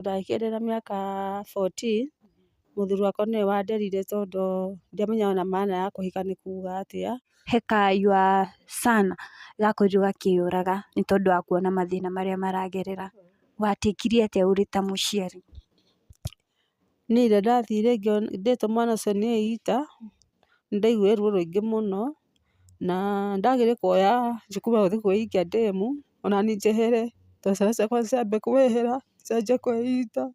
Ndahikire ndĩna mĩaka 14, mũthuri wakwa nĩwe wanderire tondũ ndiamenyaga ona maana ya kũhika nĩ kuga atĩa. Heka your son gakorirwo gakĩyũraga nĩ tondũ wa kuona mathĩna marĩa maragerera. Watĩkirie atĩa ũrĩ ta mũciari? Niĩ rĩrĩa ndathire ndĩtwo mwana ũcio nĩ eita, nĩ ndaiguire ruo rũingĩ mũno, na ndagire kuoya jukumu ya gũthiĩ kwĩikia ndemu, onani njehere, tondũ ciana ciakwa ciambe kwĩhera, cianjie kwĩita.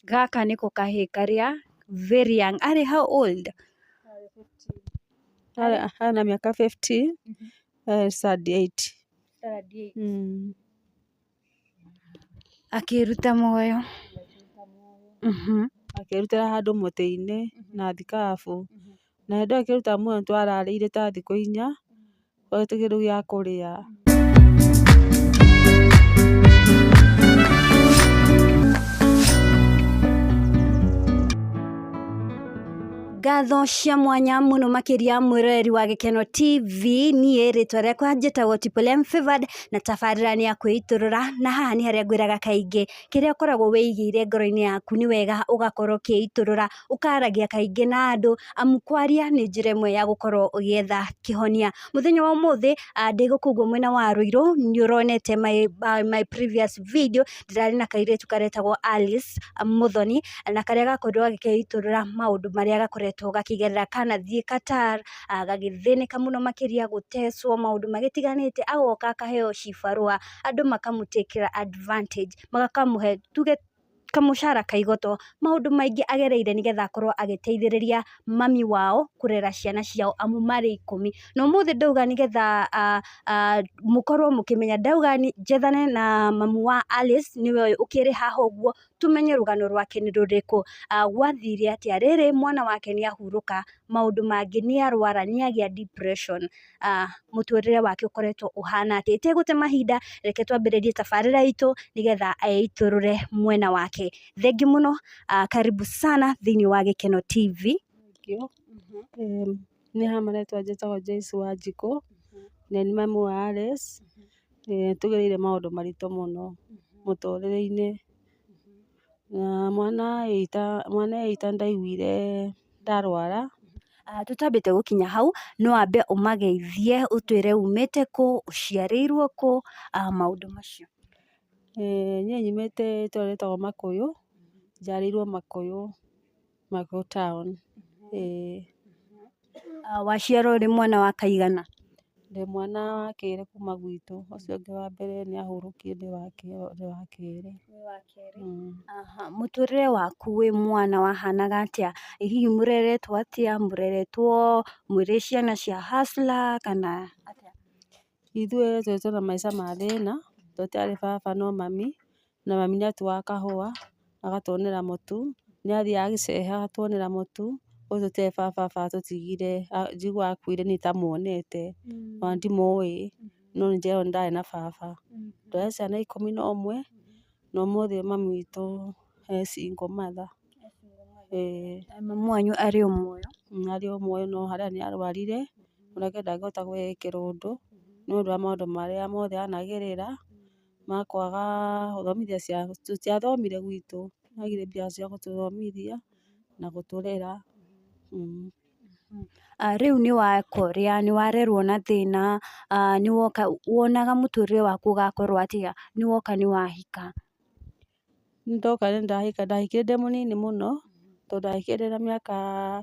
Gaka nĩko kahĩĩ karĩa very young. Arĩ how old? Arĩ na mĩaka 15, standard 8. Akĩruta muoyo. Akĩrutĩra handũ mũtĩ-inĩ na thikabu. Na hĩndĩ ĩyo akĩruta muoyo nĩ twararĩire ta thikũ 4, twagĩte kĩndũ gĩa kũrĩa. Ngatho cia mwanya mũno makĩria mwĩroreri wa Gĩkeno TV. Niĩ rĩtwa rĩakwa njĩtagwo Triple M Favored na tabarĩra nĩ ya kwĩitũrũra, na haha nĩ harĩa ngwĩraga kaingĩ kĩrĩa ũkoragwo wĩigĩire ngoro-inĩ yaku nĩ wega ũgakorwo ũkĩitũrũra, ũkaragia kaingĩ na andũ, amu kwaria nĩ njĩra ĩmwe ya gũkorwo ũgĩetha kĩhonia. Mũthenya wa ũmũthĩ ndĩ gũkũ ũguo mwena wa Ruiru, nĩ ũronete my previous video, ndĩrarĩ na kairĩtu karetagwo Alice Muthoni, na karĩa gakorirwo gagĩitũrũra maũndũ marĩa gakoretwo gakĩgerera kanathiĩ Qatar, gagĩthĩnĩka mũno makĩria, gũtecwo maũndũ magĩtiganĩte, agoka akaheo cibarũa, andũ makamũtakĩra advantage, makamũhe tuge kamũcara kaigoto, maũndũ maingĩ agereire nĩgetha akorwo agĩteithĩrĩria mami wao kũrera ciana ciao amu marĩ 10. Na ũmũthĩ ndauga nĩgetha mũkorwo mũkĩmenya, ndauga njethane na mamu wa Alice, nĩwe ũyũ ũkĩrĩ haha ũguo, tumenye rũgano rwake nĩ rũrĩkũ, gwathire atĩa, rĩrĩ mwana wake nĩ ahurũka, maũndũ mangĩ nĩ arwara, nĩ agĩa depression, mũtũrĩre wake ũkoretwo ũhana atĩa. Itegũte mahinda, reke twambĩrĩrie tabarĩra itũ nĩgetha eitũrũre mwena wake. Thengiũ mũno, karibu sana thĩinĩ wa Gĩkeno TV. Niĩ haha marĩtwa njĩtagwo Joyce Wanjikũ, na nĩ mamu wa Alice. Tũgereire maũndũ maritũ mũno mũtũrĩre-inĩ, na mwana eita ndaiguire ndarwara. Tũtambĩte gũkinya hau, no wambe ũmageithie, ũtwĩre umĩte kũ, ũciarĩirwo kũ, maũndũ macio. Niĩ nyumĩte itũra rĩtagwo Makũyũ, njiarĩirwo Makũyũ, Makũyũ town. Waciarwo ũrĩ mwana wa kaigana? Ndĩ mwana wa kerĩ kuma gwitũ, ũcio ũngĩ wa mbere nĩ ahurũkire ndĩ wa kerĩ. Mũtũrĩre waku wĩ mwana wahanaga atĩa? Hihi mũreretwo atĩa? Mũreretwo mũrĩ ciana cia hustler kana atĩa? Ithuĩ tũretwo na maica ma thĩna, tũtiarĩ baba no mami, na mami nĩ atuaga kahũa, agatuonera mũtu, nĩ athiaga gĩceha agatuonera mũtu, ũguo tũtiarĩ baba, baba atũtigire, njiguaga akuire niĩ itamuonete, ona ndimũĩ, no nĩ njeragwo nĩ ndarĩ na baba. Twarĩ ciana 11, na ũmũthĩ mami witũ e single mother. Mamu wanyu arĩ o muoyo? Arĩ o muoyo no harĩa nĩ arwarire, onake ndangĩhota kwĩĩkĩra ũndũ, nĩ ũndũ wa maũndũ marĩa mothe anagerera, ma kwaga gũthomithia ciana, tũtiathomire gwitũ, agire mbia cia gũtũthomithia na gũtũrera. Rĩu nĩ weka ũrĩa, nĩ warerwo na thĩna, nĩ woka, wonaga mũtũrĩre waku ũgakorwo atĩa, nĩ woka nĩ wahika? Ndoka nĩ ndahika, ndahikire ndĩ mũnini mũno, tondũ ndahikire ndĩna mĩaka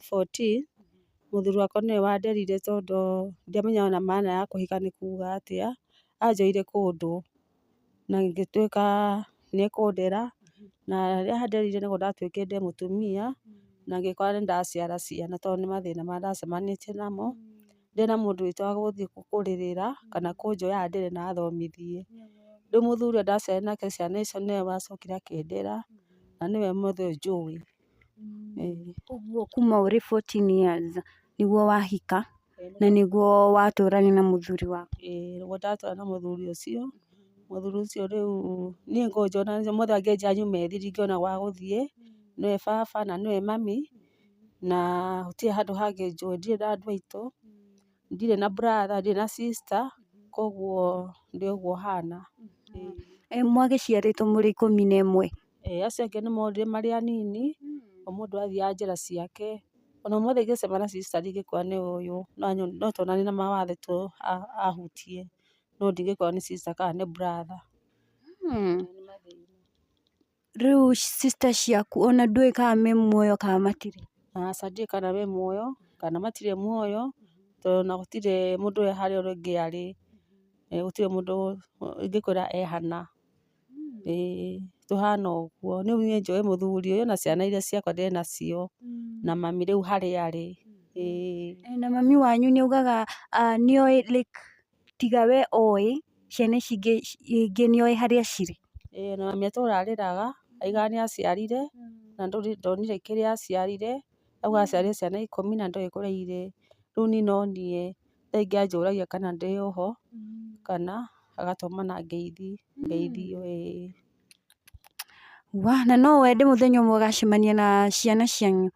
14, mũthuri wakwa nĩwe wanderire tondũ ndiamenyaga ona maana ya kũhika nĩ kuga atĩa, anjoire kũndũ na ngĩtuĩka nĩ ekũndera, na rĩrĩa anderire nĩguo ndatuĩkire ndĩ mũtumia, na ngĩkora nĩ ndaciara ciana tondũ nĩ mathĩna marĩa ndacemanĩtie namo, ndirĩ na mũndũ witũ wa gũthiĩ kũrĩrĩra kana kũnjoya ndĩre na thomithie. Rĩu mũthuri ũrĩa ndaciarire nake ciana icio nĩwe wacokire akĩndera, na nĩwe ũmũthĩ ũyũ njũĩ. Ũguo kuma ũrĩ 14 years nĩguo wahika na nĩguo watũrania na mũthuri waku? Ĩĩ nĩguo ndatũra na mũthuri ũcio, mũthuri ũcio rĩu niĩ ngũnjona ũmũthĩ angĩnjĩra nyume thiĩ ndingĩona gwa gũthiĩ, nĩwe baba na nĩwe mami, na gũtirĩ handũ hangĩ njũĩ, ndirĩ na andũ aitũ. Ndirĩ na brother, ndirĩ na sister, koguo ndĩ ũguo hana. Mwagĩciarĩtwo mũrĩ 11? Ĩĩ acio angĩ nĩ morire marĩ anini, o mũndũ athiaga njĩra ciake. Ona ũmũthĩ ingĩcemania na sister ndingĩkwĩra nĩ ũyũ, no tuonanie na mawathe tu ahutie, no ndingĩkwĩra nĩ sister kana nĩ brother. Rĩu sister ciaku ona ndũĩ kana me muoyo kana matirĩ? Aca ndiũĩ kana me muoyo kana matirĩ muoyo, tondũ ona gũtirĩ mũndũ ũĩ harĩa ũrĩa ũngĩ arĩ. Gũtirĩ mũndũ ingĩkwĩra e hana. Ĩĩ tũhana ũguo. Rĩu niĩ njũĩ mũthuri ũyũ na ciana iria ciakwa ndĩ nacio na mami rĩu harĩa arĩ. Ĩĩ. Na mami wanyu nĩ augaga nĩoĩ like tiga we oĩ, ciana ici ingĩ nĩoĩ harĩa cirĩ? Ĩĩ ona mami atũraga arĩraga, aigaga nĩ aciarire na ndonire kĩrĩa aciarire, auga aciarire ciana 10 na ndoĩ kũrĩa irĩ. Rĩu niĩ no niĩ, thaa ingĩ anjũragia kana ndĩ oho kana agatũmana ngeithi, ngeithio ĩĩ. Wa, na no wende mũthenya ũmwe ũgacemania na ciana cianyu?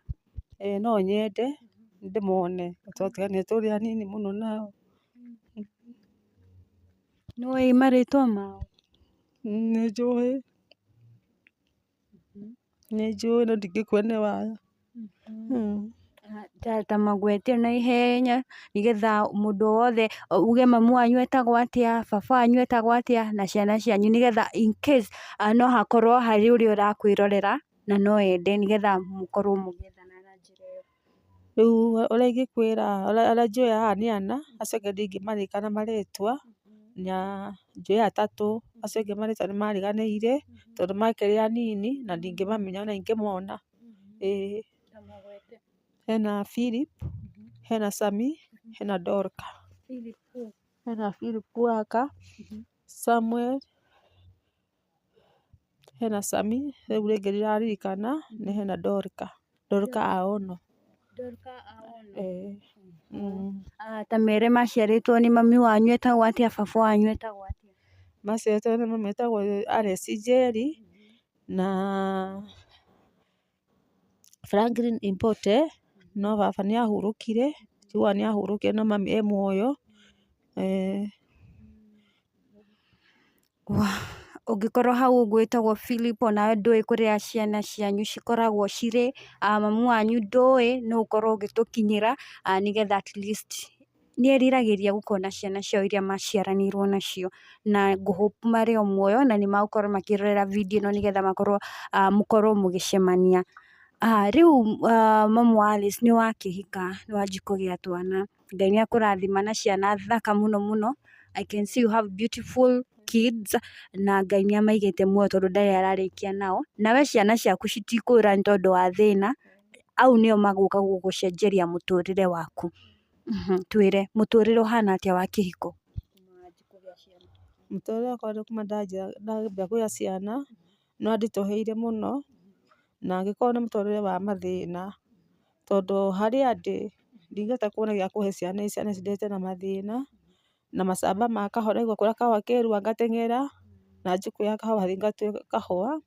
Ĩĩ no nyende ndĩmone, twatiganire tũrĩ anini mũno nao. Nĩũĩ marĩtwa mao? Nĩ njũĩ, nĩ njũĩ no ndingĩkwĩra nĩ wa. Ta magwete na ihenya nĩgetha mũndũ wothe uge mamu wanyu etagwo atĩa, baba wanyu etagwo atĩa na ciana cianyu nĩgetha in case no hakorwo harĩ ũrĩa ũrakwĩrorera na no ende nĩgetha mũkorwo mũgĩethana na njĩra ĩyo. Rĩu ũrĩa ingĩkwĩra, arĩa njũĩ haha nĩ ana, acio angĩ ndingĩmaririkana marĩtwa, na njũĩ atatũ, acio angĩ marĩtwa nĩ mariganĩire, tondũ makĩrĩ anini na ndingĩmamenya ona ingĩmona. Ĩĩ. Hena Philip, hena Sami, hena Dorka. Hena Philip Waka, Samuel, hena Sami, rĩu rĩngĩ ndiraririkana, na hena Dorka, Dorka Aono. Ĩĩ. Ta mere maciarĩtwo nĩ mami wanyu etagwo atĩa, baba wanyu etagwo atĩa? Maciarĩtwo nĩ mami etagwo Alice Njeri na Franklin Imbote, no baba nĩ ahurũkire, njiguaga nĩ ahurũkire no mami e muoyo. Ũngĩkorwo hau ũguo wĩtagwo Philip onawe ndũĩ kũrĩa ciana cianyu cikoragwo cirĩ, mamu wanyu ndũĩ, no ũkorwo ũgĩtũkinyĩra nĩgetha at least nĩ eriragĩria gũkorwo na ciana ciao iria maciaranĩirwo nacio, na ngũ hope marĩ o muoyo na nĩ magũkorwo makĩrorera video ĩno nĩgetha makorwo mũkorwo mũgĩcemania. Rĩu mamu wa Alice nĩ wakĩhika, nĩ wanjia kũgĩa twana, Ngai nĩ akũrathima na ciana thaka mũno mũno, I can see you have beautiful kids na Ngai nĩ amaigĩte muoyo tondũ ndarĩ ararĩkia nao, nawe ciana ciaku citikũra nĩ tondũ wa thĩna, au nĩo magũka gũgũcenjeria mũtũrĩre waku. Twĩre mũtũrĩre ũhana atĩa wa kĩhiko? Mũtũrĩre wakwa kuma ndambia kũgĩa ciana nĩ wanditũhĩire mũno, na angĩkorwo nĩ mũtũrĩre wa mathĩna, tondũ harĩa ndĩ ndingĩhota kuona gĩa kũhe ciana ici, ciana ici ndĩrete na mathĩna, na macamba ma kahũa, ndaigua kũrĩa kahũa kerua ngateng'era na njukũ ya kahũa ngathiĩ ngatue kahũa.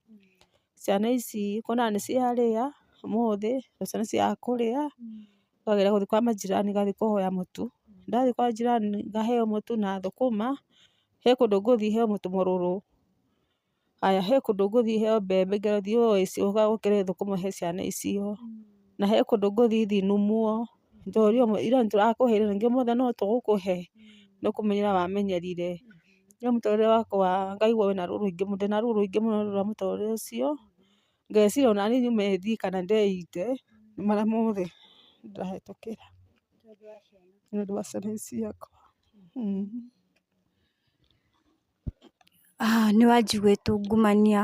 Ciana ici ũkonaga nĩ ciarĩa ũmũthĩ, rũciũ nĩ ciaga kũrĩa, ngageria gũthiĩ kwa majirani ngathiĩ kũhoya mũtu. Ndathiĩ kwa jirani ngaheo mũtu na thũkũma, he kũndũ ngũthiĩ heo mũtu mũrũrũ. Haya, he kũndũ ngũthiĩ heo mbembe ngerwo thiĩ woe ici ũgakĩre thũkũma ũhe ciana icio. Na he kũndũ ngũthiĩ thiĩ numwo, njorio ira nĩtũrakũheire ningĩ ũmũthĩ no tũgũkũhe, nĩ kũmenyera wamenyerire. Rĩu mũtũrĩre wakwa ngaigua wĩna ruo rũingĩ mũno, ndĩna ruo rũingĩ mũno nĩ ũndũ wa mũtũrĩre ũcio, ngeciria ona niĩ nyume thiĩ kana ndeite, nĩ marĩa mothe ndĩrahĩtũkĩra nĩ ũndũ wa ciana ici ciakwa. Nĩ wanjia gwĩtungumania,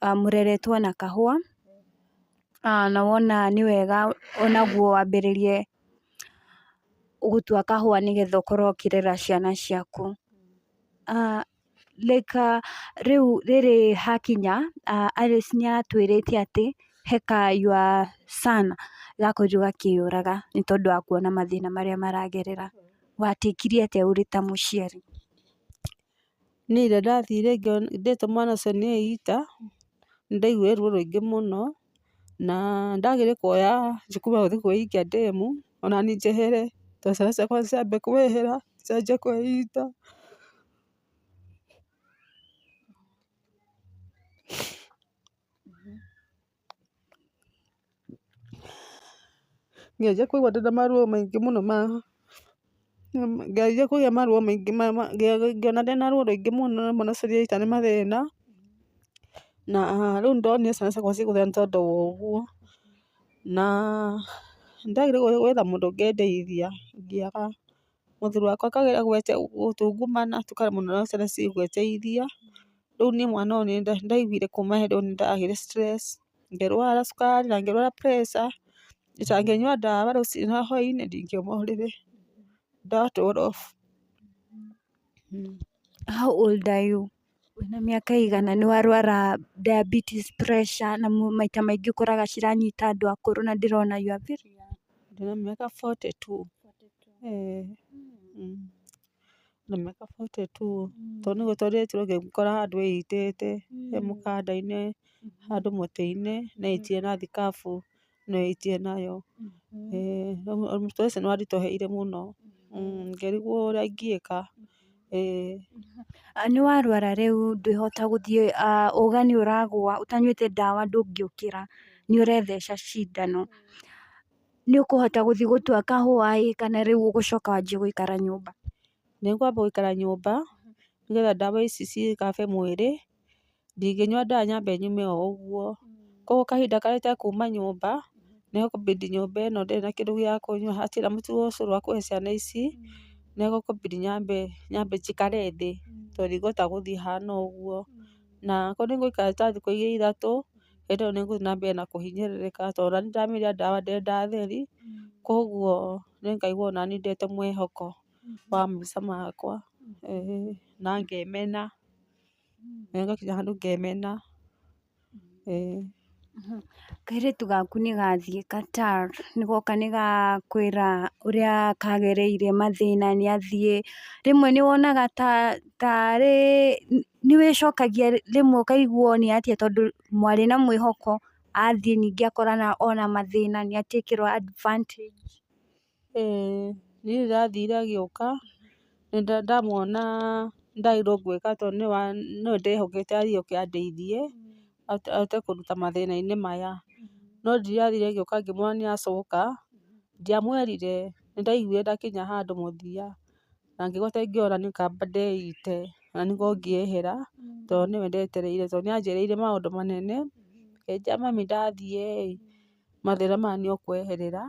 mũreretwo na kahũa, na wona nĩ wega onaguo wambĩrĩrie gũtua kahũa nĩgetha ũkorwo ũkĩrera ciana ciaku. Like rĩu rĩrĩ hakinya, Alice nĩ aratwĩrĩte atĩ he ka your son gakorirwo gakĩyũraga nĩ tondũ wa kuona mathĩna marĩa maragerera. Watĩkirie atĩa ũrĩ ta mũciari? Niĩ rĩrĩa ndathire ndĩtwo mwana ũcio nĩ eita, nĩ ndaiguire ruo rũingĩ mũno, na ndageria kuoya jukumu ya gũthiĩ kwĩikia ndemu, ona niĩ njehere. Tondũ ciana ciakwa ciambe kwĩhĩra, cianjie kwĩita. Ngĩanjia kũigua ndĩna maruo maingĩ mũno ma, ngĩanjia kũgĩa maruo maingĩ, ngĩona ndĩna ruo rũingĩ mũno na mwana ũcio nĩeita nĩ mathĩna, na rĩu nĩndonire ciana ciakwa cigũthĩna nĩ tondũ wa ũguo, na nĩndageririe gwetha mũndũ ũngĩndeithia ngĩaga. Mũthuri wakwa akageria gũtungumana tũkaremwo nĩ ũrĩa ciana cigwĩteithia, rĩu niĩ mwana ũyũ nĩndaiguire kuma hĩndĩ ĩyo nĩndagĩire stress, ngĩrwara cukari na ngĩrwara pressure, itangĩnyua ndawa rũcinĩ na hwainĩ ndingiuma ũrĩrĩ, ndawa 12. How old are you? Wĩna mĩaka ĩigana? Nĩ warwara diabetes, pressure na maita maingĩ ũkoraga ciranyita andũ akũrũ na ndĩrona you are very young. Ndĩna mĩaka 42. Ĩĩ. Na mĩaka 42. Tondũ nĩguo twaretirwo ngĩmũkora handũ ĩitĩte, he mũkanda-inĩ, handũ mũtĩ-inĩ, na eitire na thikabu ĩno eitire nayo. Mũtũrĩre ũcio nĩwanditũhĩire mũno, ngĩrigwo ũrĩa ingĩka. Ĩĩ. Nĩ warwara rĩu ndwĩhota gũthiĩ, uga nĩ ũragũa ũtanyuĩte ndawa ndũngĩũkĩra, nĩ ũretheca cindano. Nĩ ũkũhota gũthiĩ gũtua kahũa ĩ kana rĩu ũgũcoka wanjie gũikara nyũmba? Nĩngwamba gũikara nyũmba nĩgetha ndawa ici ciĩkabe mwĩrĩ, ndingĩnyua ndawa nyambe nyume o ũguo. Koguo kahinda karĩa itekuma nyũmba, nĩgũkũbidi nyũmba ĩno ndĩrĩ na kĩndũ gĩa kũnyua, hatirĩ na mũtu wa ũcũrũ wa kũhe ciana ici, nĩgũkũbidi nyambe njikare thĩ, tondũ ndingĩhota gũthiĩ hana ũguo. Na akorwo nĩngũikara ta thikũ igĩrĩ ithatũ, hĩndĩ ĩyo nĩngũthiĩ na mbere na kũhinyĩrĩrĩka tondũ onani ndĩramĩrĩa ndawa ndĩrenda theri, koguo nĩngaigua onani ndete mwĩhoko wa maica makwa, ĩĩ na ngemena, nĩngũkinya handũ ngemena, ĩĩ. Kairĩtu gaku nĩ gathiĩ Qatar, nĩ goka nĩ gakwĩra ũrĩa kagereire mathĩna nĩ athiĩ, rĩmwe nĩ wonaga tarĩ, nĩ wĩcokagia rĩmwe ũkaigua nĩ atĩa tondũ mwarĩ na mwĩhoko, athiĩ ningĩ akorana ona mathĩna nĩ atekĩrwo advantage. Ĩĩ niĩ rĩrĩa athire agĩũka, ndamwona nĩndagĩrĩirwo gwĩka tondũ nĩwe ndehokete athiĩ oke andeithie, ahote kũnduta mathĩna-inĩ maya. No rĩrĩa athire agĩũka ngĩmwona nĩacoka, ndiamwĩrire, nĩndaiguire ndakinya handũ mũthia, na ngĩigua ta ingĩora nĩ kaba ndeite, onaniĩ ngorwo ngĩehera, tondũ nĩwe ndetereire, tondũ nĩanjĩrĩire maũndũ manene, akĩnjĩra mami ndathiĩ ĩ, mathĩna maya nĩũkweherera,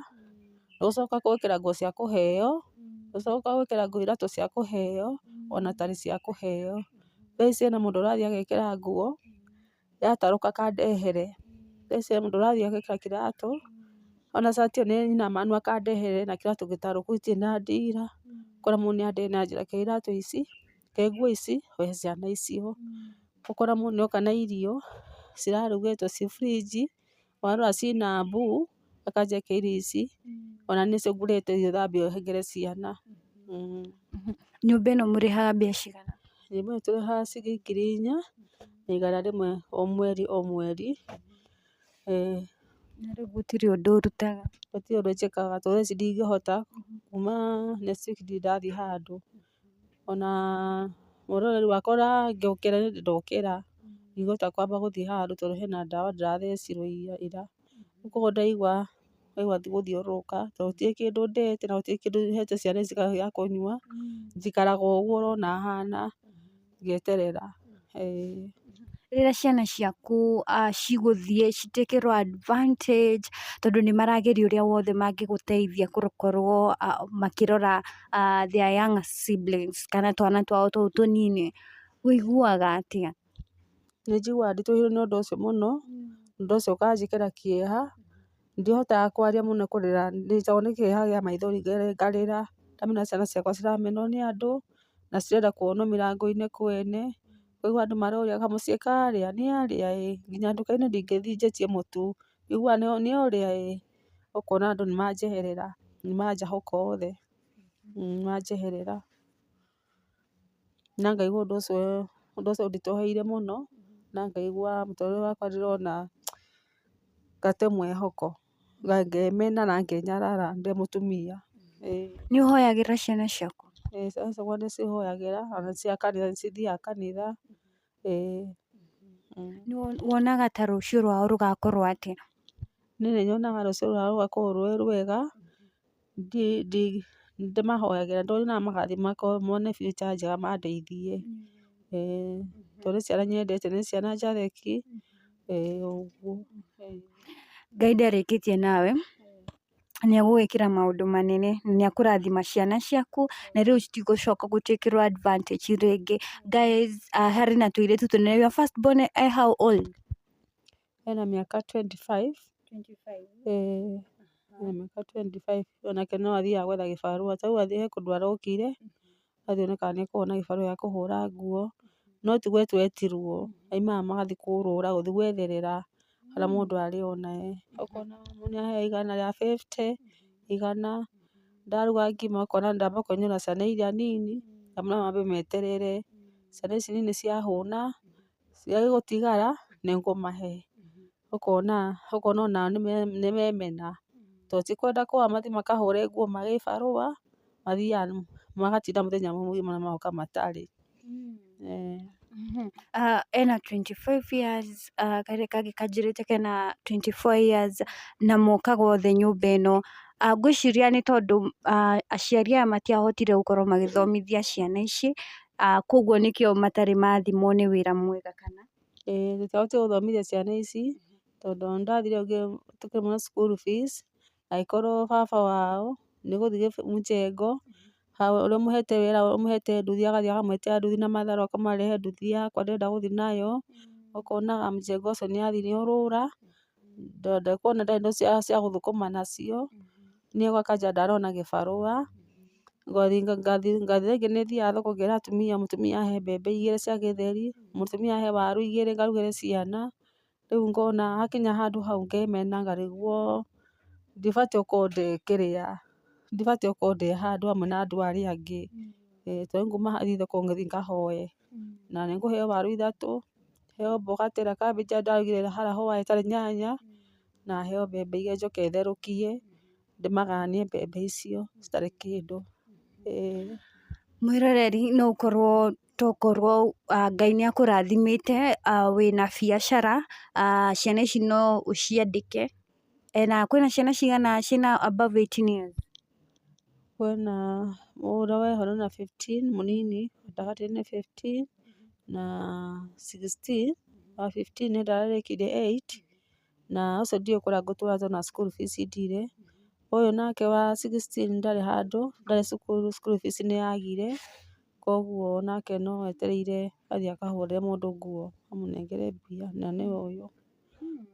ndũgũcoka gwĩkĩra nguo cia kũheo, ndũgũcoka gwĩkĩra iratũ cia kũheo, ona tarĩ cia kũheo. Thaa ici hena mũndũ ũrathiĩ agekĩra nguo, yatarũka akandehere. Thaa ici he mũndũ ũrathiĩ agekĩra kĩratũ, ona cati ĩyo nĩ nyina Manu akandehere na kĩratũ gĩtarũku itirĩ na ndira, ũkona mũndũ nĩandehere na anjĩra ke iratũ ici, ke nguo ici ũhe ciana icio. Ũkona mũndũ nĩoka na irio, cirarugĩtwo ciĩ fridge, warora ciĩna mbuu, akanjĩra ke irio ici, ona nĩcio ngũrĩte thiĩ ũthambie ũhengere ciana. Nyũmba ĩno mũrĩhaga mbia cigana? Nyũmba ĩno tũrĩhaga ciringi 4,100 o mweri o mweri. Ĩĩ. Na rĩu gũtirĩ ũndũ ũrutaga? Gũtirĩ ũndũ njĩkaga tondũ thaa ici ndingĩhota, kuma next week ndirĩ ndathiĩ handũ. Ona mwĩroreri wakwa ũrangĩũkĩra niĩ ndĩ ndokĩra, ndingĩhota kwamba gũthiĩ handũ tondũ hena ndawa ndĩrathecirwo ira. Koguo ndaigua gũthiũrũrũka tondũ gũtirĩ kĩndũ ndĩte na gũtirĩ kĩndũ hete ciana ici gĩa kũnyua, njikaraga o ũguo ũrona hana ngeterera, ĩĩ. Rĩrĩa ciana ciaku cigũthiĩ citekĩrwo advantage tondũ nĩ marageria ũrĩa wothe mangĩgũteithia gũkorwo makĩrora their younger siblings kana twana twao tũu tũnini, ũiguaga atĩa? Nĩ njiguaga nditũhĩirwo nĩ ũndũ ũcio mũno, ũndũ ũcio ũkanjĩkĩra kĩeha, ndihotaga kwaria mũno kũrĩra, nyitagwo nĩ kĩeha kĩa maithori ngarĩra, ndamenya ciana ciakwa ciramenwo nĩ andũ, na cirenda kuonwo mĩrango-inĩ kwene, ngaigua andũ maroria kamũciĩ karĩa nĩ arĩa ĩĩ, nginya nduka-inĩ ndingĩthiĩ njĩtie mũtu, ũiguaga nĩ ũrĩa ĩĩ, ũkona andũ nĩ manjeherera, nĩ manjahũka othe, nĩ manjeherera, na ngaigua ũndũ ũcio ũnditũhĩire mũno, na ngaigua mũtũrĩre wakwa ndĩrona ngate mwĩhoko, na ngemena na ngenyarara ndĩ mũtumia. Ĩĩ. Nĩ ũhoyagĩra ciana ciaku? Ĩĩ, ciana ciakwa nĩcihoyagĩra ona cia kanitha nĩcithiaga kanitha. Ĩĩ. Nĩ wonaga ta rũciũ rwao rũgakorwo atĩa? Niĩ nĩnyonaga rũciũ rwao rũgakorwo rwĩ rwega, ndĩmahoyagĩra nyonaga magathiĩ mone future njega mandeithie. Ĩĩ, tondũ nĩ ciana nyendete, nĩ ciana njathĩki, ĩĩ ũguo. Ngai ndarĩkĩtie nawe, nĩ egũgwĩkĩra maũndũ manene, nĩ ekũrathima ciana ciaku, na rĩu citigũcoka gũtĩkĩrwo advantage rĩngĩ. Guys, harĩ na tũirĩtu tũnene, your first born e how old? Ena mĩaka 25. Ĩĩ, ena mĩaka 25, onake no athiaga gwetha gĩbarũa, ta rĩu he kũndũ arokire, athiĩ one kana nĩekuona gĩbarũa gĩa kũhũra nguo, no ti gwetwo etirwo, maimaga magathiĩ kũrũra, gũthiĩ gwetherera harĩa mũndũ arĩona. Ũkona nĩaheo 150, 100, ndaruga ngima ũkona ndamba kwenyũra ciana iria nini, ngamera mambe meterere, ciana ici nini ciahũna, kĩrĩa gĩgũtigara nĩngũmahe. Ũkona onao nĩmemena, tondũ ti kwenda kwao mathiĩ makahũre nguo mage gĩbarũa, mathiaga magatinda mũthenya mũgima na magoka matarĩ. Ena 25 years, karĩa kangĩ kanjĩrĩte kena 24 years, na mokaga othe nyũmba ĩno. Ngwĩciria nĩ tondũ aciari aya matiahotire gũkorwo magĩthomithia ciana ici, koguo nĩkĩo matarĩ mathimwo nĩ wĩra mwega kana? Ĩĩ, tũtiahotire gũthomithia ciana ici, tondũ nĩndathire tũkĩrĩhwo school fees, agĩkorwo baba wao nĩegũthiĩ mjengo, ũrĩa ũmũhete wĩra ũmũhete nduthi agathiĩ akamwĩtia nduthi na matharũ akamũrehe nduthi yakwa ndĩrenda gũthiĩ nayo, ũkonaga mjengo ũcio nĩathiĩ nĩorũra, ndekuona ndarĩ na indo cia gũthũkũma nacio, niĩ akanjĩra ndarona gĩbarũa, ngathiĩ rĩngĩ nĩthiaga thoko ngera atumia, mũtumia ahe mbembe igĩrĩ cia gĩtheri, mũtumia ahe waru igĩrĩ ngarugĩre ciana, rĩu ngona hakinya handũ hau ngemena ngarigwo ndibatiĩ gũkorwo ndĩ kĩrĩa, ndibatiĩ gũkorwo ndĩ handũ hamwe na andũ arĩa angĩ, tondũ nguma haha thiĩ thoko ngĩthiĩ ngahoe, na nĩngũheo waru ithatũ, heo mboga ta ĩrĩa cabbage ndarugire harĩa hwaĩ ĩtarĩ nyanya, na heo mbembe igĩrĩ njoke therũkie, ndĩmagayanie mbembe icio citarĩ kĩndũ. Ĩĩ. Mwĩroreri no ũkorwo tokorwo Ngai nĩ akũrathimĩte wĩna biacara, ciana ici no ũciandĩke, na kwĩna ciana cigana ciĩna above 18 years? Kwĩna ũrĩa wĩho ena 15 mũnini, gatagatĩ nĩ 15 na 16, wa 15 nĩ ndararĩkirie 8, na ũcio ndiũĩ kũrĩa ngũtwara tondũ ona school fees ndirĩ. Ũyũ nake wa 16 ndarĩ handũ, ndarĩ cukuru, school fees nĩ yagire, koguo nake no etereire athiĩ akahũrĩre mũndũ nguo amũnengere mbia, na nĩwe ũyũ,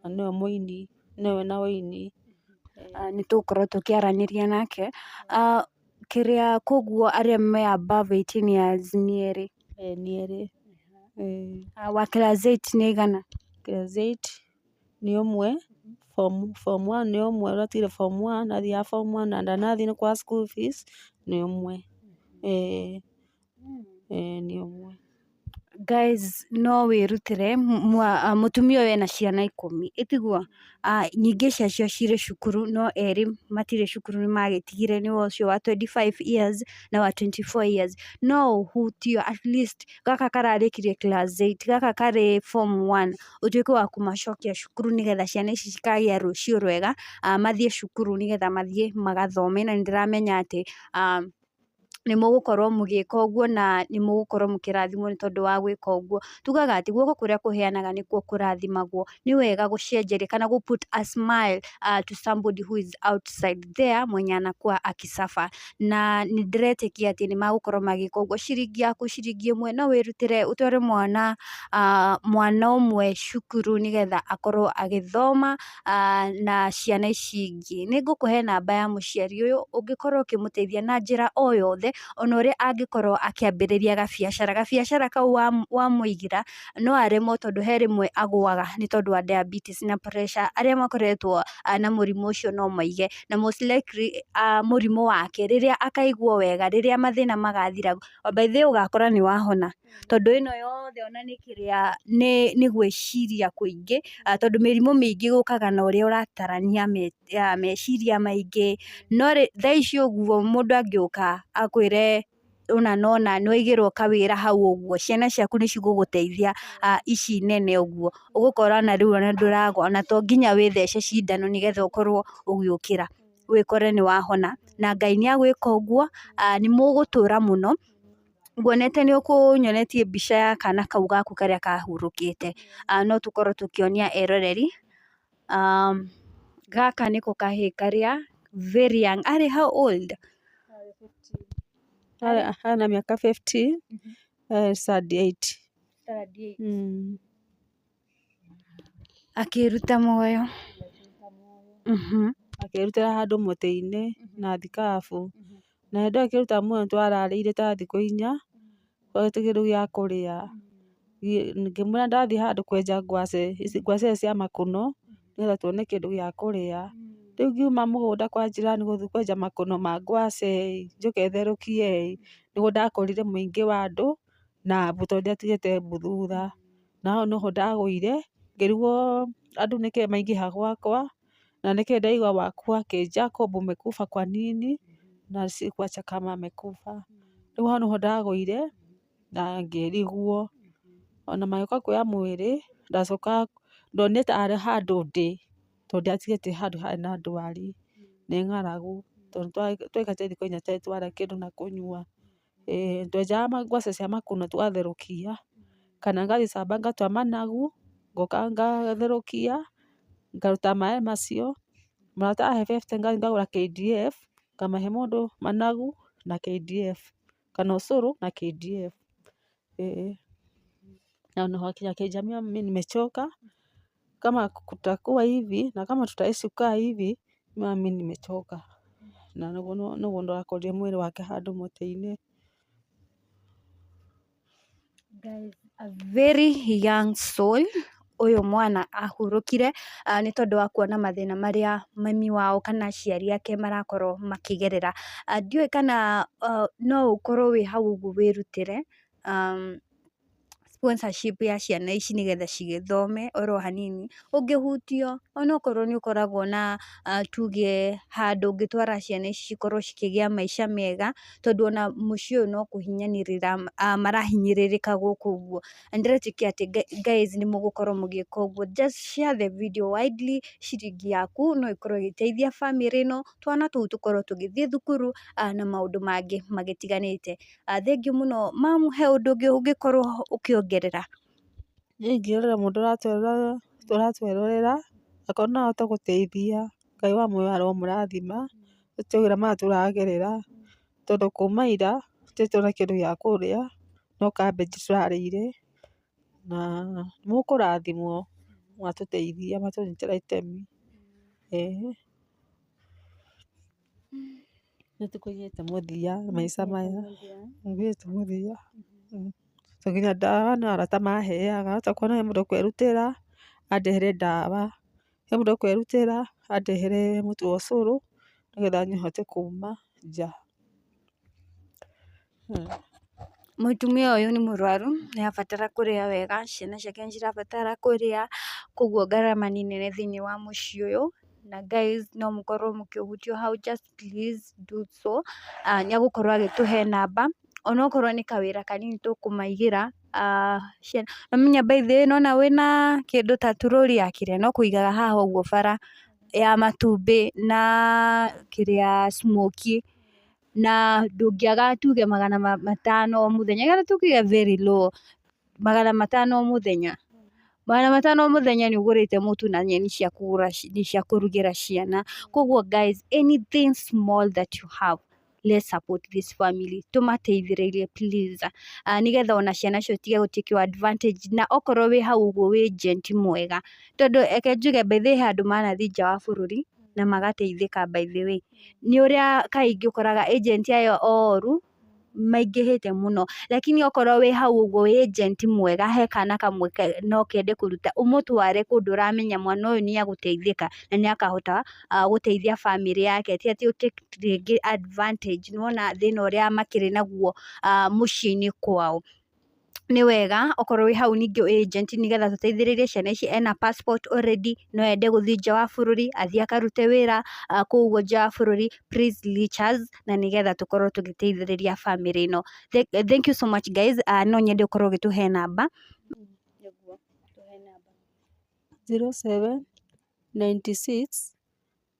na nĩwe mũini, nĩwe wĩna ũini. Nĩ tũgũkorwo tũkĩaranĩria nake. Kĩrĩa koguo arĩa me above 18 years nĩ erĩ? Ĩĩ, nĩ erĩ. Ĩĩ. Wa class 8 nĩ aigana? Class 8 nĩ ũmwe, form 1 nĩ ũmwe ũrĩa ũtigire form 1 athiaga form 1 na ndanathiĩ nĩ kwaga school fees nĩ ũmwe. Ĩĩ, ĩĩ, nĩ ũmwe. Guys, no wĩrutĩre, mũtumia ũyũ ena ciana 10, ĩtiguo? Nyingĩ ciacio cirĩ cukuru no erĩ matirĩ cukuru nĩ magĩtigire, nĩwe ũcio wa 25 years na wa 24 years. No ũhutio at least gaka kararĩkirie class 8, gaka karĩ form 1, ũtuĩke wa kũmacokia cukuru nĩgetha ciana ici cikagĩa rũciũ rwega, mathiĩ cukuru nĩgetha mathiĩ magathome, na nĩ ndĩramenya atĩ nĩ mũgũkorwo mũgĩka ũguo na nĩ mũgũkorwo mũkĩrathimwo nĩ tondũ wa gwĩka ũguo. Tugaga atĩ guoko kũrĩa kũheanaga nĩkuo kũrathimagwo. Nĩ wega gũcenjeria kana gũ put a smile to somebody who is outside there mwenye anakuwa akisuffer, na nĩ ndĩretĩkia atĩ nĩ magũkorwo magĩka ũguo. Ciringi yaku ciringi 1 no wĩrutĩre ũtware mwana ũmwe cukuru nĩgetha akorwo agĩthoma na ciana ici ingĩ. Nĩ ngũkũhe namba ya mũciari ũyũ ũngĩkorwo ũkĩmũteithia na njĩra o yothe. Wake ona ũrĩa angĩkorwo akĩambĩrĩria gabiacara, gabiacara kau wamũigĩra no aremwo tondũ he rĩmwe agũaga nĩ tondũ wa diabetes na pressure. Arĩa makoretwo na mũrimũ ũcio no maige na most likely mũrimũ wake rĩrĩa akaigua wega, rĩrĩa mathĩna magathira, by the way ũgakora nĩ wahona tondũ ĩno yothe ona nĩ kĩrĩa nĩ gwĩciria kũingĩ tondũ mĩrimũ mĩingĩ yũkaga na ũrĩa ũratarania meciria maingĩ. No thaa ici ũguo mũndũ angĩũka akwĩre ũna na ũna nĩ waigĩrwo kawĩra hau ũguo, ciana ciaku nĩ cigũgũteithia ici nene ũguo, ũgũkora ona rĩu ona ndũragwa ona to nginya wĩthece cindano nĩgetha ũkorwo ũgĩũkĩra wĩkore nĩ wahona na Ngai nĩ agwĩka ũguo, nĩ mũgũtũra mũno. Nguonete nĩ ũkũnyonetie mbica ya kana kau gaku karĩa kahurũkĩte, no tũkorwo tũkĩonia eroreri. Gaka nĩko kahĩĩ karĩa very young, arĩ how old? Arĩ na mĩaka 15, standard 8. Akĩruta muoyo. Akĩrutĩra handũ mũtĩ-inĩ na thikabu. Na hĩndĩ ĩyo akĩruta muoyo nĩtwararĩire ta thikũ 4 twagĩte kĩndũ gĩa kũrĩa. Ngĩmwĩra ndathiĩ handũ kwenja ngwacĩ, ici ngwacĩ cia makũno nĩgetha tuone kĩndũ gĩa kũrĩa. Rĩu ngiuma mũgũnda kwa jirani gũthiĩ kwenja makũno ma ngwacĩ njũke therũkie ĩ, nĩguo ndakorire mũingĩ wa andũ na mbu tondũ ndiatigĩte mbu thutha. Na hau nĩho ndagũire ngĩrigwo andũ nĩkĩ maingĩha gwakwa na nĩkĩ ndaigua wakua kĩ Jacob umekufa kwa nini na sikuacha kama amekufa. Rĩu hau nĩho ndagũire na ngĩrigwo ona magĩũka kuoya mwĩrĩ ndacoka ndonire tarĩ handũ ndĩ tondũ ndiatigĩte handũ harĩ na ndwari nĩ ng'aragu tondũ twaikarĩte thikũ 4 tũtarĩ twarĩa kĩndũ na kũnyua. Ĩĩ twenjaga ngwacĩ cia makũno tũgatherũkia kana ngathiĩ camba ngatua managu ngoka ngatherũkia ngaruta maĩ macio. Mũrata ahe 50 ngathiĩ ngagũra KDF ngamahe mũndũ managu na KDF kana ũcũrũ na KDF. Ĩĩ na nĩho akĩnjambia mimi nimechoka kama kutakuwa hivi na kama tutaishi kukaa hivi mimi nimechoka. Na nĩguo ndakorire mwĩrĩ wake handũ mũtĩ-inĩ. Guys, a very young soul ũyũ mwana ahurũkire nĩ tondũ wa kuona mathĩna marĩa mami wao kana aciari ake marakorwo makĩgerera. Ndiũĩ kana no ũkorwo wĩ hau ũguo wĩrutĩre sponsorship ya ciana ici nĩgetha cigĩthome oro hanini ũngĩhutio onokorwo nĩ ũkoragwo na tuge handũ ũngĩtwara ciana ici cikorwo cikĩgĩa maica mega tondũ ona mũciĩ ũyũ no kũhinyanĩrĩra marahinyĩrĩrĩka gũkũ ũguo. Na ndĩretĩkia atĩ guys nĩ mũgũkorwo mũgĩka ũguo, just share the video widely, ciringi yaku no ĩkorwo ĩgĩteithia bamĩrĩ ĩno, twana tũu tũkorwo tũgĩthiĩ thukuru na maũndũ mangĩ magĩtiganĩte. Thengiũ mũno mamu, he ũndũ ũngĩ ũngĩkorwo ũkĩongerera? Niĩ ingĩrora mũndũ ũratwerorera akorwo no ahote gũteithia, Ngai wa muoyo aromũrathima tũtiũĩ maya tũragerera tondũ kuma ira tũtirĩ tuona kĩndũ gĩa kũrĩa no cabbage tũrarĩire na mũkũrathimwo mwatũteithia mwatũnyitĩra itemi. Ĩĩ nĩ tũkinyĩte mũthia maica maya, nĩtũkinyĩte mũthia to nginya ndawa no arata maheaga, tokorwo he mũndũ ũkwĩrutĩra andehere ndawa, he mũndũ ũkwĩrutĩra andehere mũtu wa ũcũrũ nĩgetha niĩ hote kuma nja. Mũtumia ũyũ nĩ mũrwaru, nĩ arabatara kũrĩa wega, ciana ciake nĩ cirabatara kũrĩa, koguo ngarama nĩ nene thĩinĩ wa mũciĩ ũyũ, na guys no mũkorwo mũkĩhutio hau just please do so. Nĩ egũkorwo agĩtũhe namba onokorwo nĩ kawĩra kanini tũkũmaigĩra namenya by the way nĩwona wĩna kĩndũ ta turũri ya kĩrĩa no kũigaga haha ũguo bara ya matumbĩ na kĩrĩa smokie na ndũngĩaga tuge 500 o mũthenya, kana tuge very low 500 o mũthenya. 500 o mũthenya nĩ ũgũrĩte mũtu na nyeni cia kũgũra cia kũrugĩra ciana. Koguo guys, anything small that you have, let's support this family, tũmateithĩrĩrie please, nĩgetha ona ciana icio citige gũ-take advantage na okorwo wĩ hau ũguo wĩ agent mwega, tondũ reke njuge by the way he andũ manathiĩ nja wa bũrũri na magateithĩka by the way. Nĩ ũrĩa kaingĩ ũkoraga agent aya oru. Maingĩhĩte mũno, lakini okorwo wĩ hau ũguo wĩ agent mwega, he kana kamwe no kende kũruta, ũmũtware kũndũ ũramenya mwana ũyũ nĩ egũteithĩka na nĩ akahota gũteithia bamĩrĩ yake, ti atĩ ũ take rĩngĩ advantage, nĩ wona thĩna ũrĩa makĩrĩ naguo mũciĩ-inĩ kwao. Nĩ wega okorwo wĩ hau ningĩ wĩ agent nĩgetha tũteithĩrĩrie ciana ici, ena passport already, no ende gũthiĩ nja wa bũrũri, athiĩ akarute wĩra kũu ũguo nja wa bũrũri, please reach us na nĩgetha tũkorwo tũgĩteithĩrĩria bamĩrĩ ĩno. Thank you so much guys, no nyende ũkorwo ũgĩtũhe namba. Nĩguo, tũhe namba. 07 96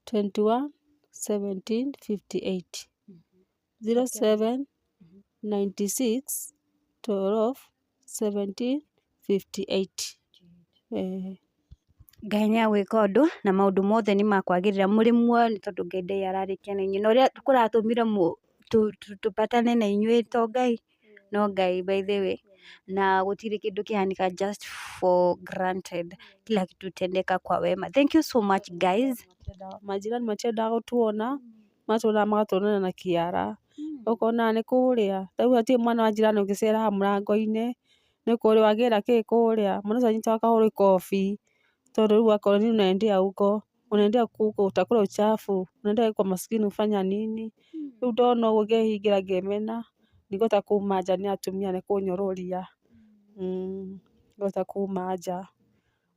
21 17 58. 07 96 12 17 58. Eh. Ngai nĩ agwĩka ũndũ na maũndũ mothe nĩ makwagĩrĩra, mũrĩ muoyo nĩ tondũ Ngai ndarĩ ararĩkia na inyuĩ, na ũrĩa kũratũmire tũpatane na inyuĩ to Ngai, no Ngai by the way, na gũtirĩ kĩndũ kĩhanĩkaga just for granted, kila kitu hutendeka kwa wema. Thank you so much guys. Majirani matiendaga gũtuona, matuona magatuonania na kĩara. Ũkona nĩ kũrĩa, ta rĩu hatirĩ mwana wa jirani ũngĩcera haha mũrango-inĩ, nĩ kũrĩa wagĩra kĩ kũrĩa, mwana ũcio anyitaga akahũrwo ikobi, tondũ rĩu akorwo nĩ unaendea huko, unaendea huko utakula uchafu, unaendea kwa maskini kufanya nini? Rĩu ndona ũguo ngehingĩra ngemena, ndingĩhota kuma nja nĩ atumia nĩ kũnyũrũria. Ndingĩhota kuma nja.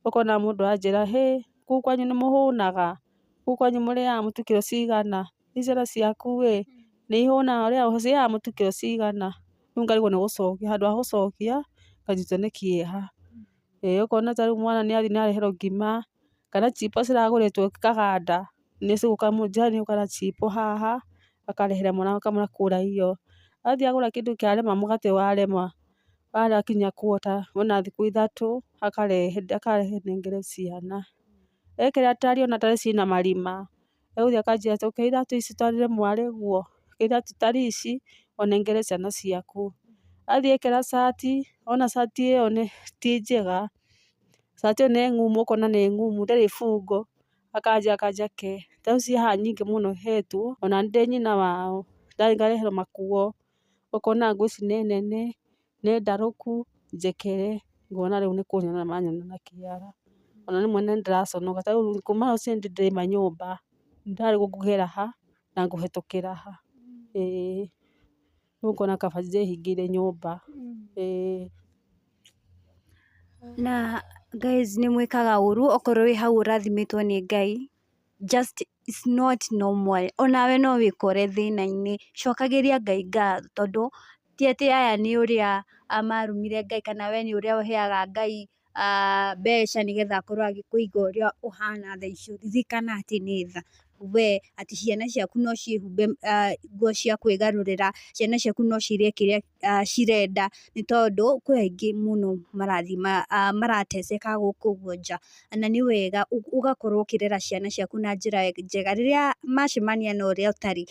Ũkona mũndũ aranjĩra, hĩ, kũu kwanyu nĩ mũhũnaga? Kũu kwanyu mũrĩaga mũtu kiro cigana? Ici ciana ciaku ĩ, nĩ ihũnaga ũrĩaga mũtu kiro cigana? Rĩu ngarigwo nĩ gũcokia, handũ ha gũcokia nganyitwo nĩ kĩeha. Ĩĩ ũkona ta rĩu mwana nĩ athiĩ nĩ areherwo ngima, kana chipo ciragũrĩtwo kaganda, nĩ cigũka jirani nĩ egũka na chipo haha, akarehere mwana akamwĩra kũra iyo. Athiĩ agũra kĩndũ kĩarema, mũgate warema, wakinya quarter wona thikũ 3 akarehe akarehe nengere ciana. Ekĩra tarĩ ona tarĩ ciĩna marima, egũthiĩ akanjĩra ũke iratũ ici twarĩre mwarĩguo, iratũ tarĩ ici ũnengere ciana ciaku. Athiĩ ekĩra cati, ona cati ĩyo nĩ ti njega, cati ĩyo nĩ ng'ũmũ ũkona nĩ ng'ũmũ ndĩrĩ ibungo, akanjĩra kanjake. Ta rĩu ciĩ haha nyingĩ mũno hetwo, ona niĩ ndĩ nyina wao, ndathiĩ ngareherwo makuo, ũkona nguo ici nĩ nene, nĩ ndarũku, njekere, ngona rĩu nĩ kũnyona maranyona na kĩara. Ona rĩmwe nĩ ndĩraconoka, ta rĩu kuma rũcinĩ ndĩrauma nyũmba, ndarigwo ngũgera ha na ngũhetũkĩra ha. Ĩĩ, rĩu ngona kaba ndĩhingĩire nyũmba. Ĩĩ. Na guys nĩ mwĩkaga ũru okorwo wĩ hau ũrathimĩtwo nĩ Ngai, just it's not normal, onawe no wĩkore thĩna-inĩ, cokagĩria Ngai ngatho tondũ ti atĩ aya nĩ ũrĩa marumire Ngai kana we nĩ ũrĩa ũheaga Ngai mbeca nĩgetha akorwo agĩkũiga ũrĩa ũhana thaa ici, ririkana atĩ nĩ tha, we atĩ ciana ciaku no ciĩhumbe nguo cia kwĩgarũrĩra, ciana ciaku no cirĩe kĩrĩa cirenda, nĩ tondũ kwĩ aingĩ mũno marathiĩ marateseka gũkũ ũguo nja, na nĩ wega ũgakorwo ũkĩrera ciana ciaku na njĩra njega, rĩrĩa macemania na ũrĩa ũtarĩ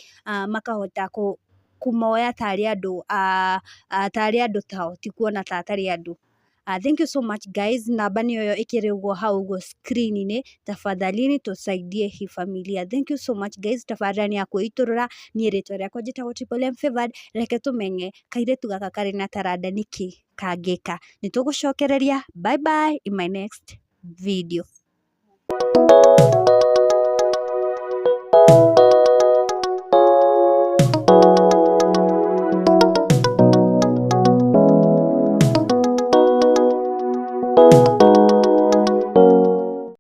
makahota kũmoya tarĩ andũ tarĩ andũ tao, ti kuona ta atarĩ andũ. Thank you so much guys, namba nĩyo ĩyo ĩkĩrĩ ũguo hau ũguo screen-inĩ, tafadhalini tusaidie hii familia. Thank you so much guys, tabarĩra nĩ ya kwĩitũrũra, niĩ rĩtwa rĩakwa njĩtagwo Triple M Favored, reke tũmenye kairĩtu gaka karĩ na taranda nĩkĩ kangĩka. Nĩ tũgũcokereria, bye bye in my next video.